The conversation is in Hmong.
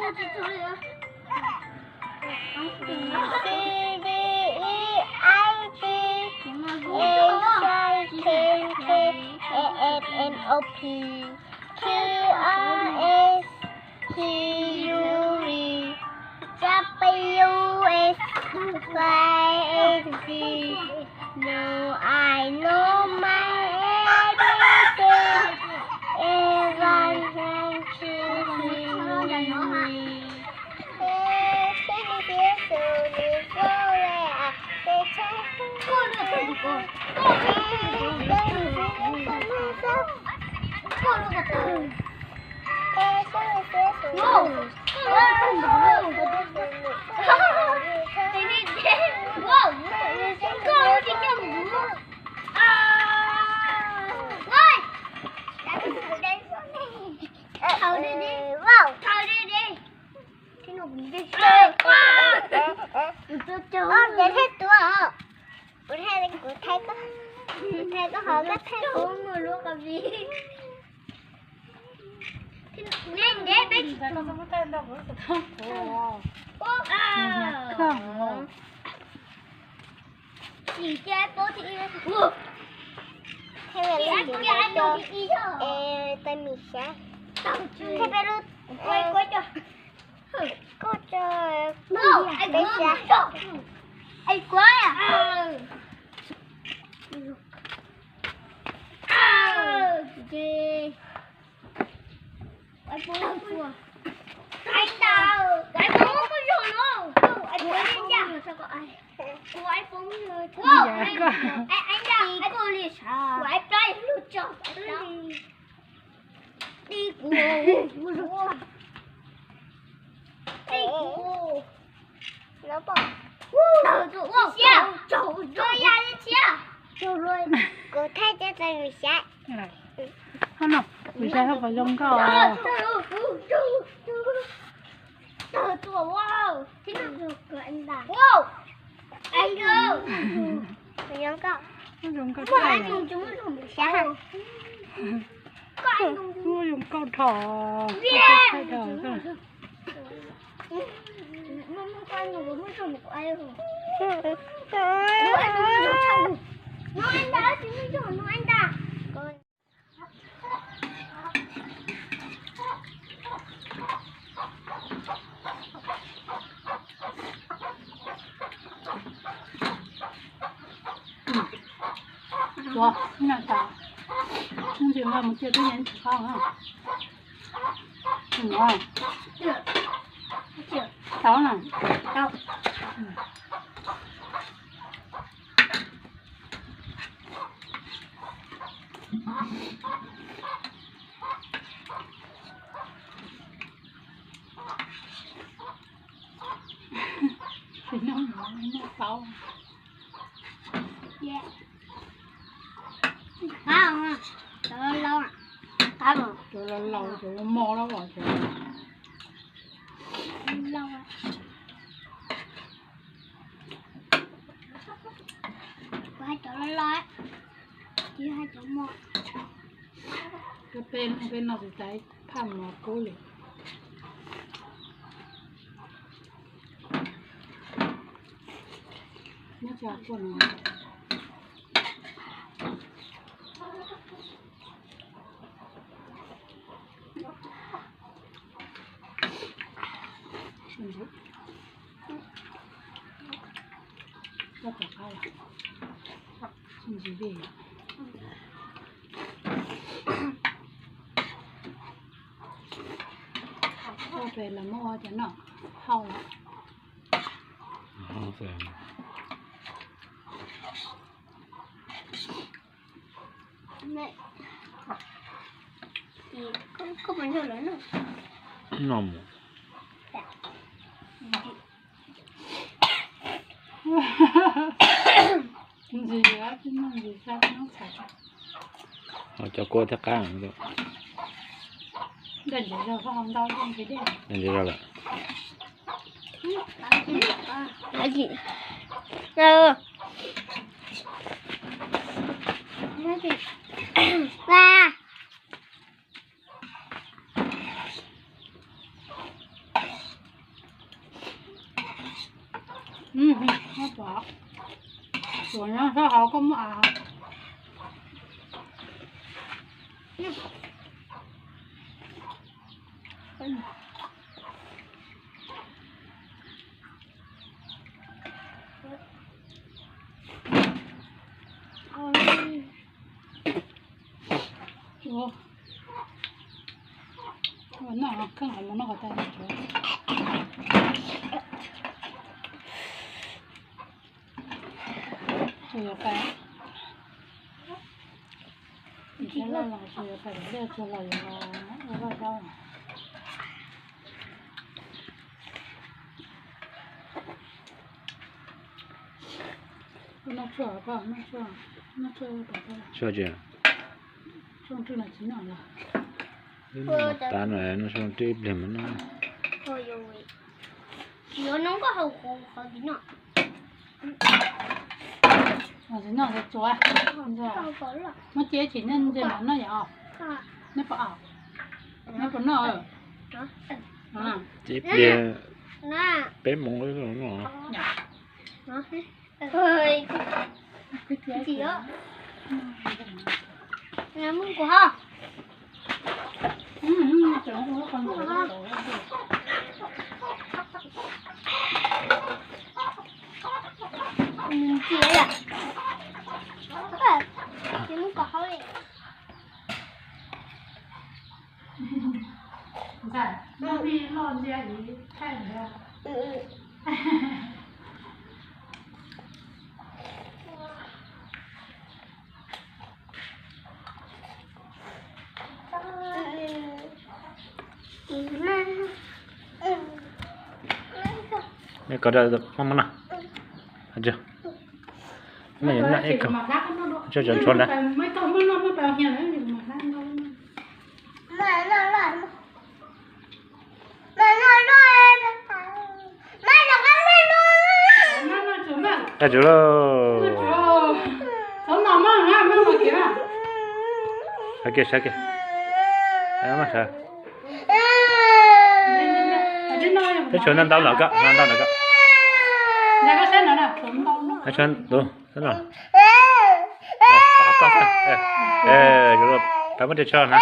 C D E F G H I J K L M N O P Q R S T U V W X Y Z. No, I know my A B C. Everyone can choose me. Kuv thaij koj, kuv thaij koj hov koj thaij kuv. Thaij peb lub, thaij peb lub, koj tso peb sab. Kuv thaij cov txais nws xyab. Nws xyab haj pom zoo nkauj. Zoo nkauj, muaj zoo nkauj dhau. Ua, noj tas, ntsis nqa mus cia twb yeej tsis qab na. Tau na. Tsis noj, noj tau. Cov laus laus, cov mos mos los cov laus. Kuv hais cov laus laus, tsis hais cov mos. Peb, peb no tsis tau phaj mos kub li. Nyob tsis kuaj no. Pem los muab ua cov no hau lawm. No mus. Ntsis, ntsis, ntsis, ntsis. Cov kua thiab qab. Ntsis lawm. Ub, tsuav nyob sab hauv koj muab av. Ua no kheej qhov mus noj qhov tag tsuav. Tsuas yuav pais, tsis loj los tsuas yuav pais liaj tsuag los yuav ua loj zaub. Noj tshuaj, noj tshuaj, noj tshuaj, tshuaj tsis, tshuaj nrwj no tsis noj los. Tav no noj tshuaj nrwj ib pliag mas noj. Tsis yuav noj koj haus qhov tsis noj. Tsis noj tsuav. Muab cia tsis noj ntsej muag noj yom. Neb puas, neb puas noj? Cia ib pliag, peb moos no. Ntxawm, lub me loj ntsia ib thaij ntag. Mej kov maj maj no. Mej yuav noj ib kawg. Tso cov ntshua ntawd. Tag tswv lauj. Sawv kiag, sawv kiag. Teb tshuav ntau ntau ntawm koj, ntau ntawm koj. Teb tshuav tus, pab muab teb tshuav na.